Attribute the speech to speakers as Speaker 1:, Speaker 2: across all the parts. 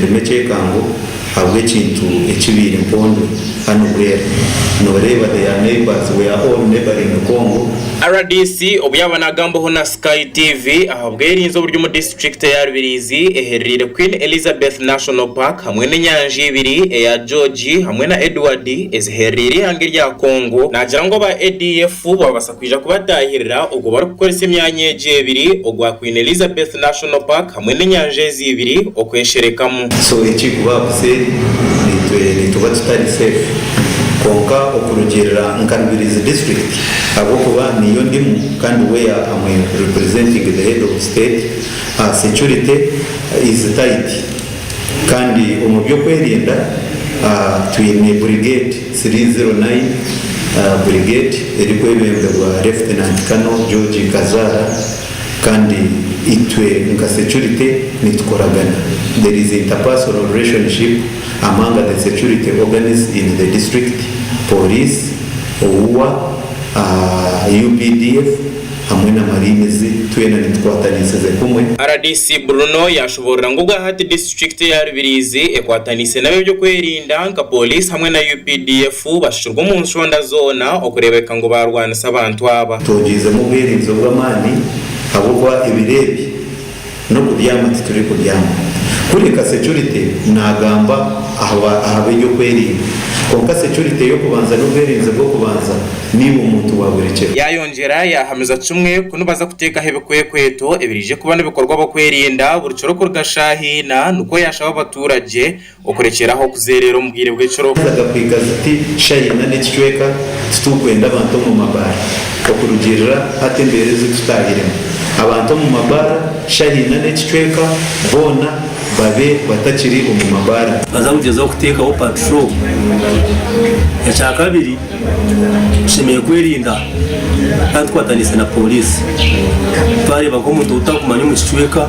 Speaker 1: Kirimu ekyekango ahabw'ekintu ekibaire mpondwe hanu Bwera. Noreeba they are neighbours, we are all neighbouring Congo.
Speaker 2: Rdc obu yaaba naagambaho na Sky TV aha bwerinzi oburi omu disiturikiti eya Rubirizi ehereriire Queen Elizabeth National Park hamwe n'enyanja ibiri eya George hamwe na Edward ezihereriire eihanga erya Congo naagira ngu aba ADF babaasa kwija kubataahirira obwo barikukoresa emyanya egyo ebiri ogwa Queen Elizabeth National Park hamwe n'enyanja ezi ibiri okwesherekamu.
Speaker 1: So ekirikuba aha buseeri naitwe nituba tutari safe kwonka okurugiirira nka Rubirizi district ahabw'okuba niyo ndimu kandi where am representing the head of state security is tight kandi omu by'okwerinda twine brigade 309 brigade erikwebemberwa Lieutenant Colonel George Kazaara. Kandi itwe nka security nitukoragana, there is interpersonal relationship among the security organs in the district, police, OUA, UPDF hamwe na Marines twena nitukwatanisize kumwe.
Speaker 2: Rdc Bruno yashoboorora ngu obwahati disiturikiti eya Rubirizi ekwataniise n'ab'eby'okwerinda nka Police hamwe na UPDF bashukirwe omu nshonda zoona okureebeka ngu baarwanisa abantu aba.
Speaker 1: Twongyeizemu obwerinzi obw'amaani ahabw'okuba ebiro ebi n'okubyama titurikubyama. Kureka security naagamba aha b'eby'okwerinda. Kwonka security ey'okubanza n'obwerinzi bw'okubanza niiwe omuntu wa buri kiro.
Speaker 2: Yaayongyera yaahamiza kimwe ku nibaza kuteekaho ebikwekweto ebiraije kuba nibikorwa ab'okwerinda buri kiro kuruga shaaha ina nikwo yaashaba abaturage Okurekyera aho kuzeereera omu bwire bw'ekiro.
Speaker 1: Zaza kuhika ziti shaaha ina n'ekicweka, titurikwenda abantu omu mabaara. Okurugiirira hati embeera ezi tutaahiremu, abantu omu mabaara shaaha ina n'ekicweka boona babe batakiri omu mabaara.
Speaker 3: Baza kugyezaho kuteekaho patrol. Ekyakabiri, tushemereire kwerinda kandi tukwataniise na pooriisi. Twareeba nk'omuntu ou tutakumanya omu kicweka,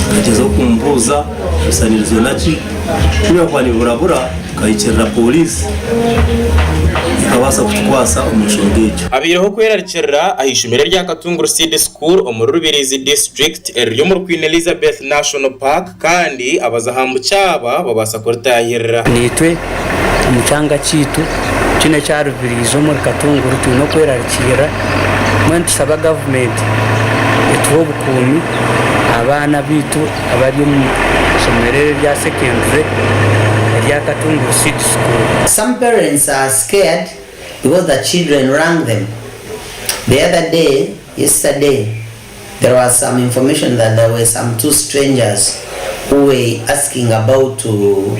Speaker 3: tukagyezaho kumubuuza. Ebisanirizo naki? Ku byakuba nibiburabura tukahikirira pooriisi ekabaasa kutukwasa omu nshonga egyo.
Speaker 2: Habaireho okwerarikirira aha ishomero erya Katunguru Seed School omuri Rubirizi District eriri omuri Queen Elizabeth National Park kandi abazahambuki aba babaasa kuritahirira.
Speaker 4: Naitwe omu kyanga kyaitu kinu ekya Rubirizi omuri Katunguru twine okwerarikirira mbwenu nitushaba gavumenti etuhe obukuumi abaana baitu abari omu ishomero eri erya secondary erya Katunguru Seed School.
Speaker 5: Some parents are scared because the children rang them the other day, yesterday there was some information that there were some two strangers who were asking about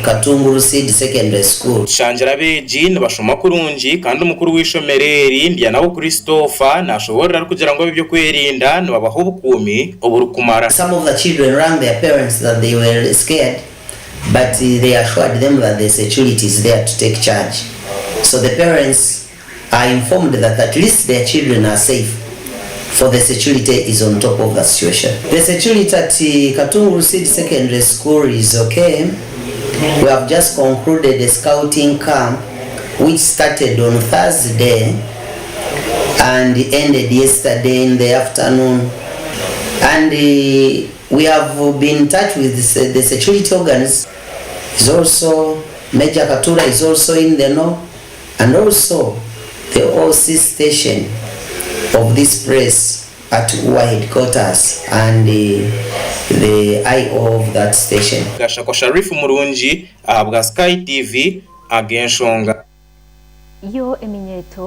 Speaker 5: Katunguru Seed Secondary School.
Speaker 2: Tushangira abeegi nibashoma kurungi kandi omukuru w'eishomero eri, Ndyanabo Christopher nashoboorora arikugira ngu ab'eby'okwerinda nibabaha obukuumi oburikumara.
Speaker 5: Some of the children rang their parents that they were scared but they assured them that the security is there to take charge. So the parents are informed that at least their children are safe for the security is on top of the situation. The security at Katunguru Seed Secondary School is okay. We have just concluded a scouting camp which started on Thursday and ended yesterday in the afternoon and we have been in touch with the security organs is also Major Katura is also in the know and also the OC station of this place at Uwa headquarters and the IO of that station.
Speaker 2: Gashakwa Sharif Murungi ahabwa Sky TV, Ag'enshonga.
Speaker 6: Yo eminyeeto.